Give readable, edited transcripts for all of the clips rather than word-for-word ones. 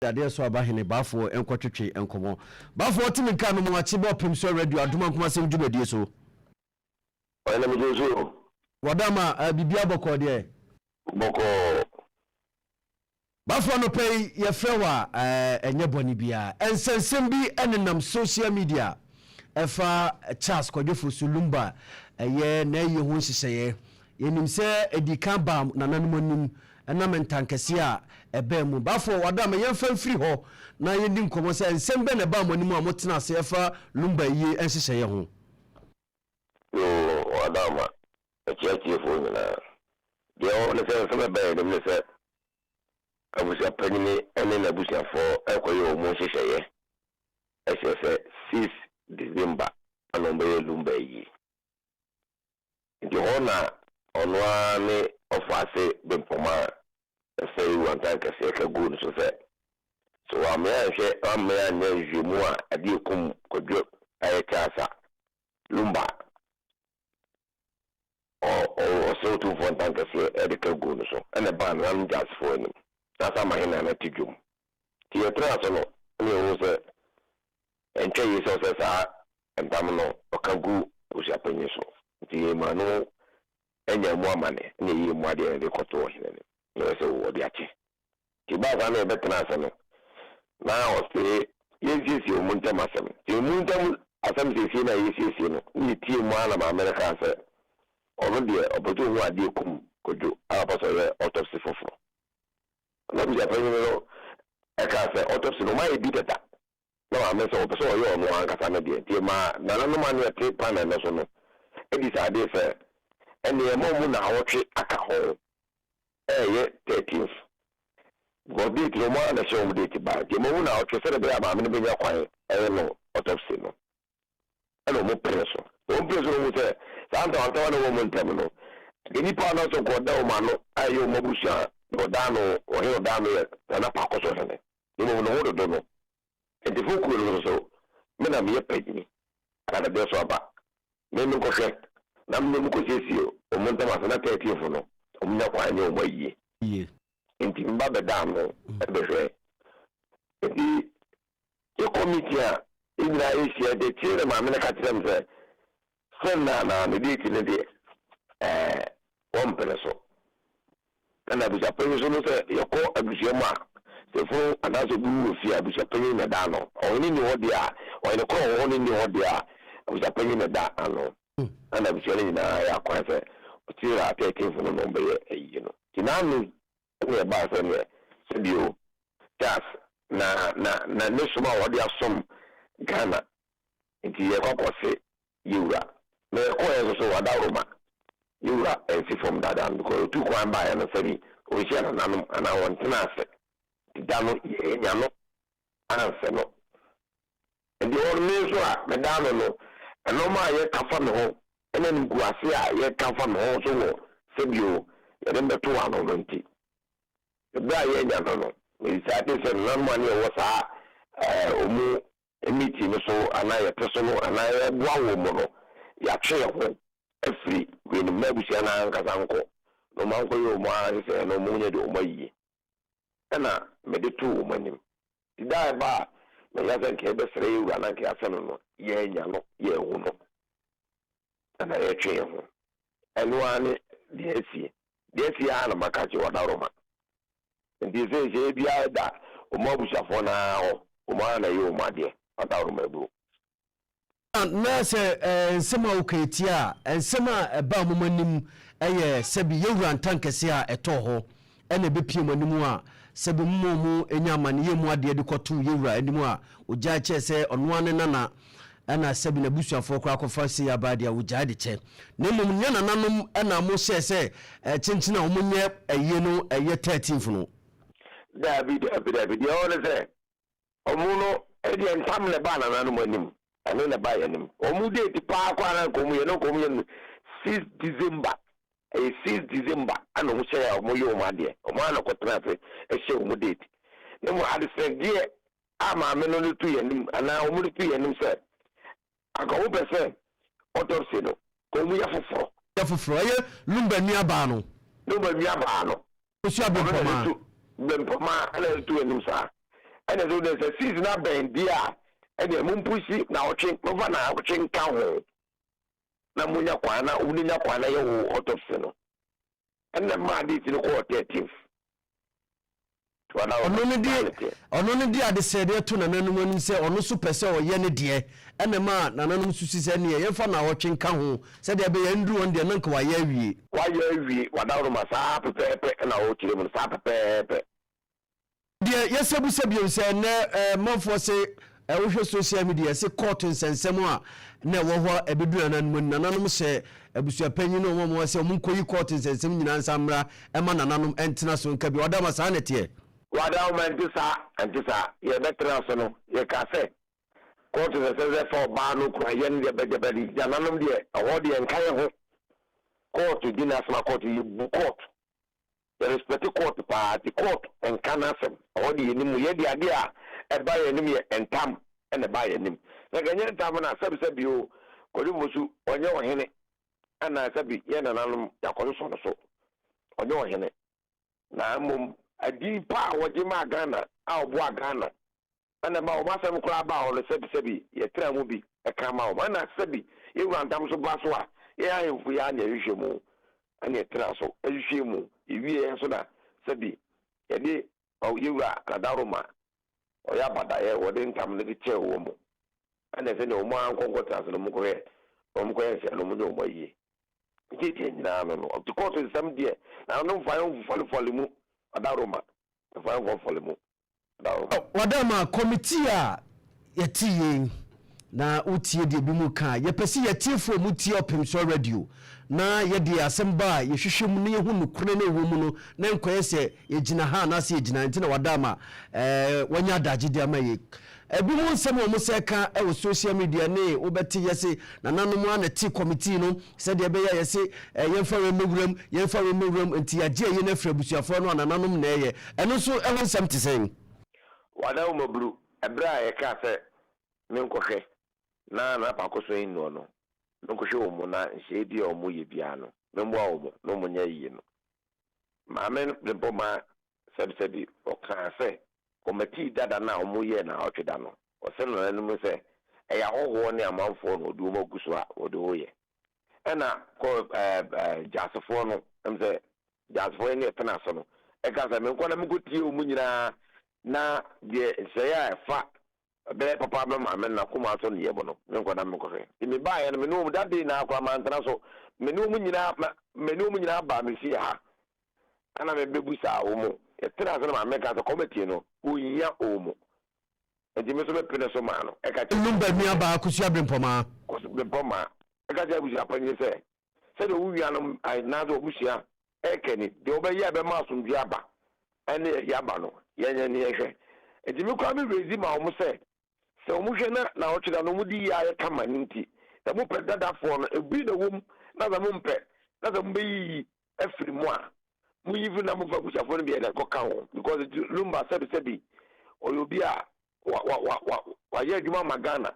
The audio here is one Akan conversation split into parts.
Dadeɛ so aba hene Baafoɔ nkɔtwetwe nkɔmmɔ. Baafoɔ te me nka no mo akye bɔ pem so radio adom ankomasɛm dwumadie so. Ɔyɛ na megye so o. Wadama biribiara bɔkɔɔ deɛ? Bɔkɔɔ. Baafoɔ anɔpa yi yɛfrɛ wo a ɛnyɛ bɔne biara. Nsɛnsɛm bi nenam social media ɛfa Charles Kwadwo Fosu Lumba ɛyɛ n'ayie ho nhyehyɛeɛ. Yɛnim sɛ ɛdii kan baa nananom anim ɛnam ntankɛseɛ a ɛbaa mu. Bafo, Wadame, yɛmfa mfiri hɔ na yɛnni nkɔmmɔ sɛ nsɛm bɛn na ɛbaa mo anim a motena ase ɛfa Lumba ayie nhyehyɛeɛ ho? Yoo, Wadama, mekyea atiefoɔ nyinaa. Deɛ ɛwɔ hɔ ne sɛ, nsɛm a ɛbaa yɛn anim ne sɛ, abusuapanyini ne n'abusuafoɔ rekɔyɛ wɔn nhyehyɛeɛ kyerɛ sɛ six December na wɔbɛyɛ Lumba ayie. Nti hɔ na ɔno ara ne ɔfaase bempɔma a ɛsɛe wantan kɛseɛ ka guu no so sɛ, sɛ wammea anhwɛ wammea anyɛ nhwehwɛmu a ɛde akum Kwadwo ayɛ Kyasa Lumba a, ɔ ɔsɛe Otumfoɔ ntankɛseɛ de ka guu no so ɛna ɛbaa nananom Gyasefoɔ anim na asa ama hene Nana te dwom. Nti yɛtenaa ase no na yɛhuu sɛ Ɛntwa yie sɛ ɔsɛ saa ntam no ɔka gu abusuapanyin so. Nti yɛmaa no nyaa mu amane na yɛyɛɛ mu adeɛ na yɛde kɔtoo ɔhene anim na ɔyɛ sɛ ɔde akyɛ. Nti ɛbaa saa na yɛbɛtenaa ase no na ɔse yɛnsiesie wɔn ntam asɛm. Nti wɔn ntam asɛm siesie no a yɛsiesie no na yɛtiee mu ara na maame no kaa sɛ ɔno deɛ ɔpɛ sɛ ɔhu adeɛ kum Kojo a ɔpɛ sɛ ɔyɛ autopsy foforɔ. Na abusuapanyin no kaa sɛ autopsy no wɔayɛ bi dada na maame sɛ ɔpɛ sɛ ɔyɛ ɔno ankasa ne deɛ, nti ɛmaa nananom a na yɛte panel no so no decidee sɛ ɛnneɛ ɛma wɔn naawɔtwe aka ho ɛɛyɛ thirteenth because date no wɔn ara na ɛhyɛ wɔn date baa, nti ɛma wɔn naawɔtwe sɛdeɛ ɛbɛyɛ a maame no bɛnya kwan ɛyɛ no autopsy no ɛna wɔn pene so. Na wɔn pene so no wɔn sɛ saa ntawantawa na ɛwɔ wɔn ntam no deɛ nipa a na ɔsɛ nka ɔda wɔn ano a ɛyɛ wɔn abusua na ɔda ano ɔhene ɔda ano yɛ Nana Pakoso hene na mmom ne ho dodo no Enti fo kuo no nso so, me na meyɛ panyini, anaa dadeɛ so aba. Me menkɔhwɛ na me ne wɔn kɔsiesie wɔn ntam ansa na thirteenfo no wɔnya kwan ne wɔn ayie. Enti meba bɛdaa ano bɛhwɛɛ. Enti yɛkɔ meeting a, yɛn nyinaa yɛhyia, nti akyire na maame no ka kyerɛɛ me sɛ, Sɛ na na ne date no deɛ ɛɛ wɔmpene so. Ɛna abusuapanyin nso no sɛ yɛkɔ abusua mu a, sɛ funu anaasɛ obi wu wɔ fie a, abusuapanyin na ɛda ano. Ɔhene nni hɔ deɛ a, ɔhene korɔ wɔ hɔ no nni hɔ deɛ a, abusuapanyin na ɛda ano. Ɛna abusua no nyinaa yɛ akwan sɛ ɔkyerɛ atɛɛtɛɛfo no na wɔbɛyɛ ayie no. Nti n'ano yi ɛna ɛbaa sɛ neɛ sɛbio Charles na na na ne som a ɔde asom Ghana nti yɛkɔ akɔse yɛwura na yɛkɔɔɛ nso so adaworoma yɛwura ansi fam dada no because ɔtuu kwan baeɛ no sɛbi ɔnhyia nananom anaa ɔntena ase nti da no yɛanya no ansɛ no nti hɔ no me nso a meda ano no ɛnɔɔma a yɛka fa me ho ɛne animguase a yɛka fa me ho nso wɔ sɛbio yɛde mbɛto ano no nti berɛ a yɛanya no no me decide sɛ nananom a ne yɛwɔ saa ɛɛ ɔmu meeting no so anaa yɛte so no anaa yɛboa wɔ mu no, yɛatwe yɛn ho afiri weinom na abusua no ankasa nkɔ na wɔn ankɔyɛ wɔn ara nhyehyɛeɛ na wɔn nyɛ deɛ wɔn ayie. Ɛna mede too wɔn anim. Nti da a ɛba a manya sɛ nka yɛbɛsrɛ yɛn wura na nka yɛasɛ no no, yɛannya no, yɛanhu no. Ɛna yɛtwe yɛn ho. Ɛno ara ne deɛ asie. Deɛ asie ara na maka akyerɛ w'adaworoma. Nti seesei biara da wɔn abusuafoɔ no ara hɔ, wɔn ara na ɛyɛ wɔn adeɛ, adaworoma aburo. Na sɛ nsɛm a woka yi tia a, nsɛm a ɛbaa mo anim yɛ sɛbi yɛwura ntankɛseɛ a ɛtɔɔ hɔ ɛna ɛbɛpie mo anim a sɛbi mo mo nya amaneyɛ mu adeɛ de kɔtoo yɛwura anim a ɔgyae kyɛɛ sɛ ɔno ara ne nana ɛna sɛbi n'abusuafoɔ koraa kɔfa sei aba deɛ a wɔgyae de kyɛ na mmom nyɛ nananom ɛna mo hyɛɛ sɛ kyenkyen a wɔn nyɛ ayie no ɛyɛ 13th no. Daabi, daabi, daabi, deɛ ɛwɔ ne sɛ wɔn no ɛdeɛ ntam na ɛbaa nananom anim, ɛno na ɛbaa yɛn anim. Wɔn date paa koraa na nka wɔn yɛ no nka wɔn yɛ no 6 December, ɛyɛ 6 December ɛna wɔn hyɛ a wɔn yɛ wɔn adeɛ, wɔn ara na kɔtena ase ɛhyɛ wɔn date. Na mmom adesrɛdeɛ a maame no de to yɛn anim anaa wɔn de to yɛn anim sɛ anka wɔn pɛ sɛ autopsy no ka wɔn yɛ foforɔ. Yɛ foforɔ, ɛyɛ Lumba nuabaa no. Lumba nuabaa no. Kosua Ɔno na Bempɔmaa. de to Bempɔmaa ɛna de to yɛn anim saa. Ɛna sɛ wode sɛ season abɛn deɛ a, ɛdeɛ mompusi naawɔtwe, momfa naawɔtwe nka ho na monya kwan na wode nya kwan na yɛ wo autopsy no. Ɛna maa date no kɔɔ 13th. Ɔno no de, ɔno no de adesrɛdeɛ to nananom anim sɛ ɔno nso pɛ sɛ ɔyɛ ne deɛ, ɛna ɛma nananom nso si sɛ ɛneɛ yɛmfa naawɔtwe nka ho sɛdeɛ ɛbɛyɛ ɛnduru hɔ no deɛ na nka wayɛ awie. Wayɛ awie, wadaworoma saa pɛpɛɛpɛ ɛna ɔrekyerɛ mu no, saa pɛpɛɛpɛ. Deɛ yɛsɛbusa bio sɛ ɛnɛ manfoɔ se wohwɛ social media yɛse court nsɛnsɛm a na ɛwɔ hɔ a ɛbɛdu nananom anim, nananom hyɛ abusuapanyin ne wɔn a wɔwɔ sɛ wɔn nkɔyi court nsɛnsɛm nyinaa nsa mmra ɛma nananom ɛntena so nka bi. Ɔdama saa na ɛteɛ? Wadawoma ɛnte saa, ɛnte saa. Yɛbɛtena so no, yɛka sɛ court nsɛnsɛm sɛ fa ɔbaa no kura yɛn deɛ bɛgyabɛde, nananom deɛ ɛhɔ deɛ nka yɛ ho. Court di n'asɛm a court yɛbu court. Yɛ respect court paa nti court nka n'asɛm ɛhɔ deɛ yɛnim mu yɛ deɛ adeɛ a ɛba yɛn anim yɛ ntam ɛna ɛba yɛn anim na nka ɛnyɛ ntam no a sɛbi sɛbi o Kwadwo Mmosu ɔnyɛ ɔhene ɛna sɛbi yɛn nananom yɛakɔsosɔ no so ɔnyɛ ɔhene na mmom adin pa a wɔgye maa Ghana a ɔboa Ghana Ɛna ɛma wɔn asɛm koraa baa hɔ no, sɛbisɛbi, yɛtraa mu bi ka maa wɔn. Ɛna sɛbi, yɛn wura ntam nso ba so a, yɛn ahemfo yi ara na yɛhwehwɛ mu, ɛna yɛtena so hwehwɛ mu. Yɛwieɛ nso na sɛbi, yɛde yɛn wura Adaworoma, ɔyɛ abadaeɛ, wɔde ntam no de kyɛɛ wɔn. Ɛna sɛdeɛ wɔn ara nkɔ nkɔtena ase no, wɔnkɔhwɛ, wɔnkɔyɛ nhwɛ na wɔnyɛ wɔn ayie. Nti deɛ nyinaa no no, ɔte kɔɔto nsɛm deɛ, na ano mfa yɛn mfɔlefɔle mu, Adaworoma, mfa yɛn mfɔlefɔle mu. Wɔde ama kɔmitii a yɛte yei na wotie deɛ ebi mu ka. Yɛpɛ sɛ yɛtiefoɔ a wɔtie Ɔpemsoɔ Radio na yɛde asɛm ba a yɛhwehwɛ mu na yɛhu nokorɛ no a ɛwɔ mu no na nkɔyɛ sɛ yɛgyina ha anaasɛ yɛgyina ha nti na wɔada ama wɔanya adagye de ama yei. Ebinom nsɛm a wɔsɛ ka wɔ social media ne wobɛte yɛse nananom ara na ɛte kɔmitii no sɛdeɛ ɛbɛyɛ a yɛse yɛmfa wei mmɛwuram, yɛmfa wei mmɛwuram nti yɛagye ayi no afiri abusuafoɔ no a nananom na ɛyɛ. Ɛno nso ɛho nsɛm te sɛn? Wada wo mmabunu ɛberɛ a yɛkaa sɛ menkɔhwɛ na Nana Pakoso nnuɔ no, menkɔhwɛ wɔn mu na nhyehyɛeɛ bi a wɔyɛ biara no, memmoa wɔn na wɔnyɛ yie no. Maame no Brempɔmaa sɛbisɛbi ɔkaa sɛ kɔmatii dada no a wɔyɛɛ naawɔtwe da no, ɔsɛ nananom sɛ ɛyɛ ahɔhoɔ ne amanfoɔ na wɔde wɔn agu so a wɔde reyɛ. Ɛna kɔ ɛɛ Gyasefoɔ no, ɛm sɛ Gyasefoɔ yɛne ɛtena ase no, ɛka sɛ menkɔ na menkɔtie wɔn nyinaa na deɛ nhyehyɛeɛ a ɛfa Ɛbɛyɛ papa ama maame no n'akoma atɔ ne yam no, menkɔ na menkɔhwɛ. Nti mebaeɛ no, me ne wɔn, that day naa koraa mantena so. Me ne wɔn nyinaa, me ne wɔn nyinaa baa me fie ha. Ɛna mebɛbusaa wɔn. Yɛtenaa ase na maame kaa sɛ kɔmɛtie no, wɔhia wɔn. Nti me nso mepene so maa no. Ɛka kyerɛ. Lumba nuabaa Akosua Brempɔmaa. Akosua Brempɔmaa. Ɛka kyerɛ abusua panyin sɛ, sɛdeɛ wo nuanom anaasɛ w'abusua reka ni, deɛ wobɛyɛ a ɛbɛma asomdwoeɛ aba ne ayi aba no, yɛnyɛ na yɛnhwɛ. Enti me koraa me raise ma wɔn sɛ, sɛ wɔhwɛ na naawɔtwe da no wɔde yie ayɛ kama no nti, sɛ mopɛ dadafoɔ no, ebi na ɛwɔ mu, na sɛ mompɛ, na sɛ mobɛyiyi afiri mu a, monyi firi na momfa abusuafoɔ no bi yɛ dɛn kɔka ho. Because Lumba sɛbisɛbi, ɔyɛ obi a wa wa wa wa wayɛ adwuma ama Ghana.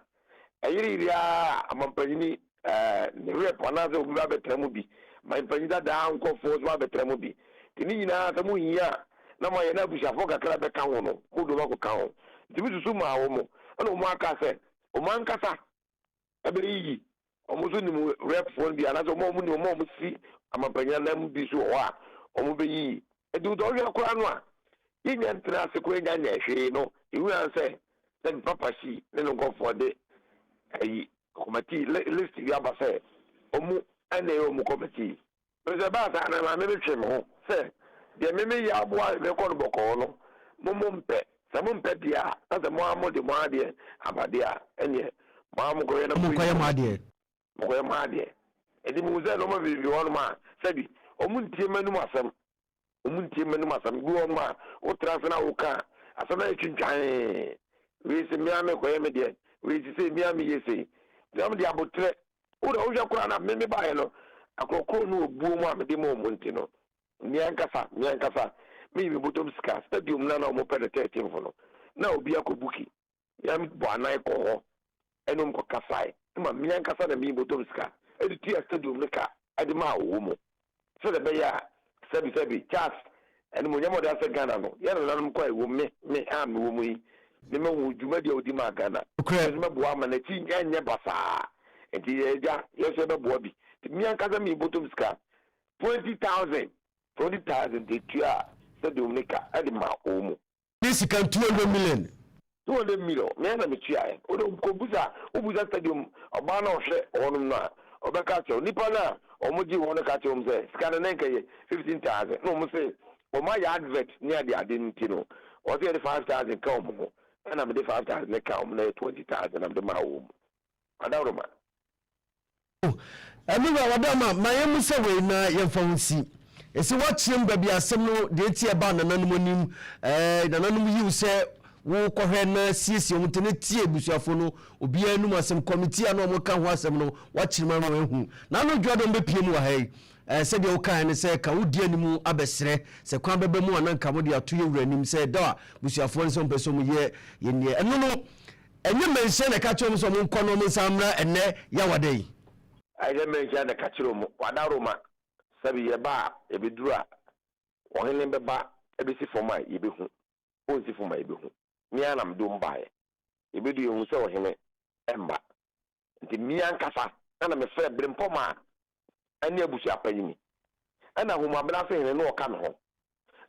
Ɛyere yere ara a amampanyini ɛɛ ne werɛ po anaasɛ obi ba abɛtena mu bi. Mampanyin dadaa nkurɔfoɔ nso ba abɛtena mu bi. Nti ne nyinaa sɛ mo hia a na moayɛ na abusuafoɔ kakra bɛka ho no, mo de wɔn akɔka ho. Nti me susu maa wɔn ɛna wɔn aka sɛ wɔn ankasa ɛbɛyiyi. Wɔn nso nim rep foɔ no bi anaasɛ wɔn a wɔn nim wɔn a wɔsi amampanyin anan mu bi nso wɔ hɔ a wɔn bɛyiyi. Nti sɛ wohwɛ koraa no a, yɛnnya ntena ase koraa nnya nyɛɛ hwee no, yɛhu ara sɛ sɛ Papa Xi ne ne nkurɔfoɔ de ayi kɔmɛtii list bi aba sɛ wɔn na ɛyɛ wɔn kɔmɛtii. Me sɛ ɛbaa saa no na me metwe me ho sɛ deɛ me meyɛ aboa mekɔ no bɔkɔɔ no mo mo mpɛ, sɛ mo mpɛ deɛ a na sɛ mo ara mo de mo adeɛ aba deɛ a ɛneɛ mo ara mokɔyɛ na mokɔyɛ mo adeɛ. Mokɔyɛ mo adeɛ. Enti mehu sɛ nnoɔma bebree wɔ hɔnom a, sɛbi, wɔntie m'anom asɛm. Wɔntie m'anom asɛm. Bi wɔ hɔnom a, wotra ase na woka a, asɛm no ayɛ twintwann. Wei se, me ara mekɔyɛ me deɛ. Wei se sei, me ara meyɛ sei. Nti na mede aboterɛ. Wo deɛ wohwɛ koraa na me mebaeɛ no, akorɔkorɔ ne obuo mu a mede ma wɔn nti no, me ankasa, me ankasa, meyi me bɔtɔm sika. Stadium no a na wɔpɛ no 13th no, na obi akɔ buki. Me ara mebɔɔ anan kɔɔ hɔ ne wɔn kɔkasae ma me ankasa na mii bɔtɔm sika de tuaa stadium no ka de maa wɔn sɛdeɛ ɛbɛyɛ a sɛbisɛbi Charles animuonyam a ɔde ahyɛ Ghana no yɛn nananom kɔ a ɛwɔ mu me me a mewɔ mu yi Ne mahu dwumadi a ɔdi maa Ghana. Nokorɛ. Me nso mɛboa ama n'akyi nyɛ basaa. Nti agya, yɛn nso yɛbɛboa bi. Nti me ankasa me bɔtɔm sika 20,000, 20,000 de tuaa stadium no ka de maa wɔn mu. Ne sika 200 million. 200 million, me ara na metuaeɛ. Wode kɔbusa, wobusa stadium ɔbaa no a ɔhwɛ hɔnom no a, ɔbɛka akyerɛ wo. Nnipa no a wɔgyee wɔn no ka kyerɛɛ wɔn sɛ sika no na nka ɛyɛ 15,000, na wɔn se wɔn ayɛ advert ne adeade nti no, wɔse yɛde 5,000 ka wɔn ho, ɛna mede 5,000 no kaa wɔn na ɛyɛ 20,000 na mede maa wɔn. Adaworoma. O, me wura, w'adama, ma yɛmmisa wei na yɛmfa wo nsi. Ese woakyerɛ mu baabi a asɛm no, deɛ enti a ɛbaa nananom anim, ɛɛ, nananom yi wo sɛ wokɔhwɛ na siesie wɔn ntam na tie abusuafoɔ no, obiara anom asɛm, kɔmitii a na wɔka ho asɛm no, woakyerɛ mu ama wɔahu. Na ano dwoadɔm bɛpue mu wɔ ha yi. Ɛɛ, sɛdeɛ wokaeɛ no sɛ, ka wodi anim abɛsrɛ, sɛ kwan bɛba mu a na nka mode ato yɛn wura anim sɛ da a abusuafoɔ no sɛ wɔmpɛ sɛ wɔyɛ yɛn deɛ. Ɛno no, Ɛnyɛ Manhyia na ɛka kyerɛ wɔn sɛ wɔnkɔ na wɔnsan mmra ɛnnɛ Yawada yi. Ɛnyɛ Manhyia na ɛka kyerɛ wɔn. Wadaworoma, sɛbe yɛba a, yɛbɛduru a, ɔhene bɛba abɛsi fam a yɛbɛhu, ɔnsi fam a yɛbɛhu. Me ara na mede wɔn baeɛ. Yɛbɛduru yɛhuu sɛ ɔhene mma. Nti me ankasa na mefrɛɛ Berempɔmaa ne abusuapanyin, ɛna Ahummabena ase hene na ɔka me ho.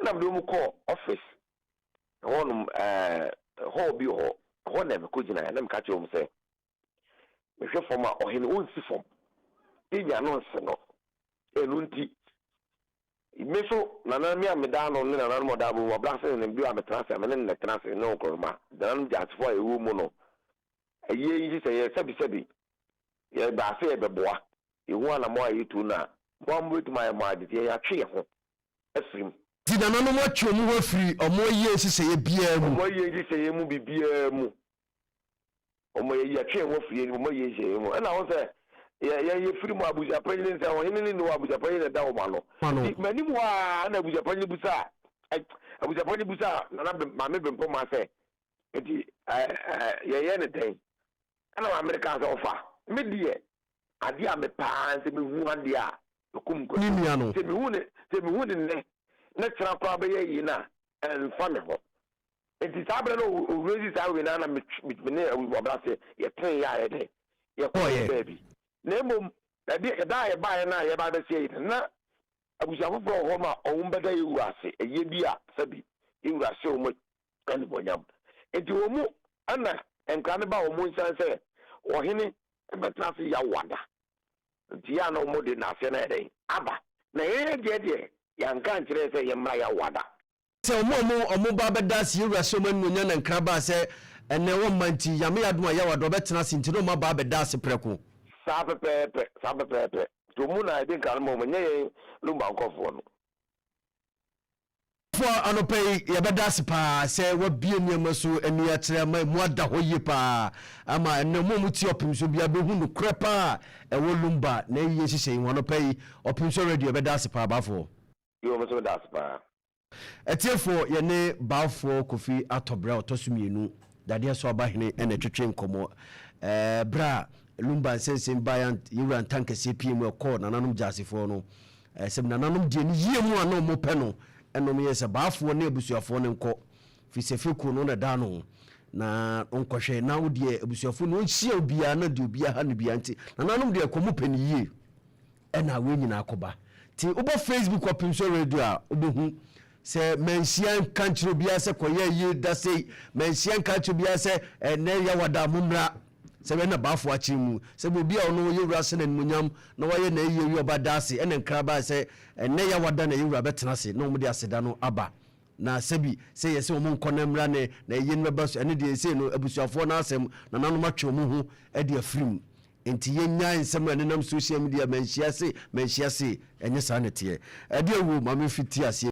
Ɛna mede wɔn kɔɔ office hɔnom, ɛɛ hall bi wɔ hɔ, ɛhɔ na mekɔgyinaeɛ na meka kyerɛɛ wɔn sɛ, mehwɛ fam a ɔhene ɔnsi fam, yɛnya no nse no. Ɛno nti, me nso nana me a meda ano ne nananom ɔda Ahummabena ase hene bi a metena ase a me ne no na ɛtena ase ne nkorɔma, nananom gyasefoɔ a yɛwɔ mu no, ɛyɛ yi sɛ yɛ sɛbisɛbi Yɛbaa sɛ yɛbɛboa. Yɛhu anamɔn a yɛtu no a, mo ara mobɛtumi ayɛ mo ade, nti yɛn yɛatwe yɛn ho afiri mu. Nti nananom atwe wɔn ho afiri wɔn ayie nhyehyɛeɛ biara mu. Wɔn ayie nhyehyɛeɛ mu biribiara mu. Wɔn yɛ yɛatwe yɛn ho afiri wɔn ayie nhyehyɛeɛ mu. Ɛna ho sɛ yɛ yɛn yɛfiri mu abusuapanyin sɛ ɔhene no nni hɔ abusuapanyin na ɛda wɔn ano. Nti m'anim hɔ ara na abusuapanyin busaa abusuapanyin busaa nana maame Bempɔmaa sɛ nti ɛɛ yɛyɛ ne dɛn? Ɛna maame no kaa sɛ, Ɔfa, me deɛ, adeɛ a mepɛ ara ne sɛ mehu adeɛ a ɛkum Ne nua no. Sɛ mehu no, sɛ mehu no nnɛ, na kyena koraa bɛyɛ yei no a, ɛmfa me ho. Enti saa berɛ no ɔrezi saa wei no ara na me ne Abusuabrase yɛtenee yɛ a yɛdɛn, yɛkɔeɛ baabi. Na mmom, ɛdeɛ, ɛda a yɛbaeɛ no a yɛreba abɛsi ayi no, na abusua foforɔ wɔ hɔ ma wɔn bɛda yɛn wura ase, ɛyɛ bi a sɛbi yɛn wura hyɛ wɔn animuonyam. Enti wɔn mu na nkra no ba wɔn nsan sɛ ɔhene bɛtena ase Yawoada. Nti yɛ a na wɔde n'aseɛ no ayɛ dɛn? Aba. Na yɛn deɛ deɛ, yɛanka ankyerɛ yɛn sɛ yɛmmra Yawoada. Sɛ wɔn a wɔn ba bɛda ase yɛn wura hyɛ wɔn animuonyam na nkra baa sɛ ɛnnɛ wɔmma nti, Nyame yɛ adom a Yawoada ɔbɛtena ase nti na wɔn aba abɛda ase prɛko. Saa pɛpɛɛpɛ, saa pɛpɛɛpɛ. Nti wɔn mu na yɛde nkra no ma wɔn, ɛnyɛ yɛn Lumba nkurɔfoɔ no. Foɔ anɔpa yi yɛbɛda ase paa sɛ wabue nneɛma so ani akyerɛ ama emu ada hɔ yie paa ama ɛnɛ mo a motie Ɔpemso biara bɛhu nokorɛ paa a ɛwɔ Lumba na ayie nhyehyɛe yi ho anɔpa yi Ɔpemso Radio yɛbɛda ase paa Baafoɔ. Yoo me nso meda ase paa. Atiefoɔ yɛne Baafoɔ Kofi Atɔbrɛ a ɔtɔ so mmienu Dadeɛ so aba hene na ɛtwetwe nkɔmmɔ berɛ a Lumba nsɛnsɛm baeɛ Yɛwura Ntankɛseɛ pie mu ɛkɔɔ nananom Gyaasefoɔ no Sɛ nananom deɛ no yie mu a na wɔn pɛ no ɛna wɔn yɛ sɛ baafoɔ ne abusuafoɔ no nkɔ firi sɛ fekuo no na ɛda ano na ɔnkɔhwɛ na wo deɛ abusuafoɔ no ɔnhyia obiara na deɛ obiara ha no biara nti nananom deɛ kɔ mo pɛ no yie ɛna wei nyinaa kɔba nti wobɔ Facebook ɔpem so radio a wobɛhu sɛ manhyia nka nkyerɛ obiara sɛ kɔyɛ yie da sei manhyia nka nkyerɛ obiara sɛ ɛnɛ yawada mo mmra Sɛ bɛ na baafo akyere mu, sɛ bɛ obi a ɔno yɛ wura ahyɛ no animuonyam na wayɛ n'ayie awie ɔba da ase, ɛna nkra bae sɛ ɛnnɛ Yawa da na yɛ wura bɛtena ase na wɔde aseda no aba. Na sɛbi sɛ yɛse wɔn nkɔ na mmra ne na ayie no bɛba so, ɛno deɛ seesei no abusuafoɔ no asɛm, nananom atwe wɔn ho de afiri mu. Enti yɛnnyae nsɛm a ɛnenam social media, manhyia se, manhyia se, ɛnyɛ saa na ɛteɛ. Ɛdeɛ woo ma memfiti aseɛ.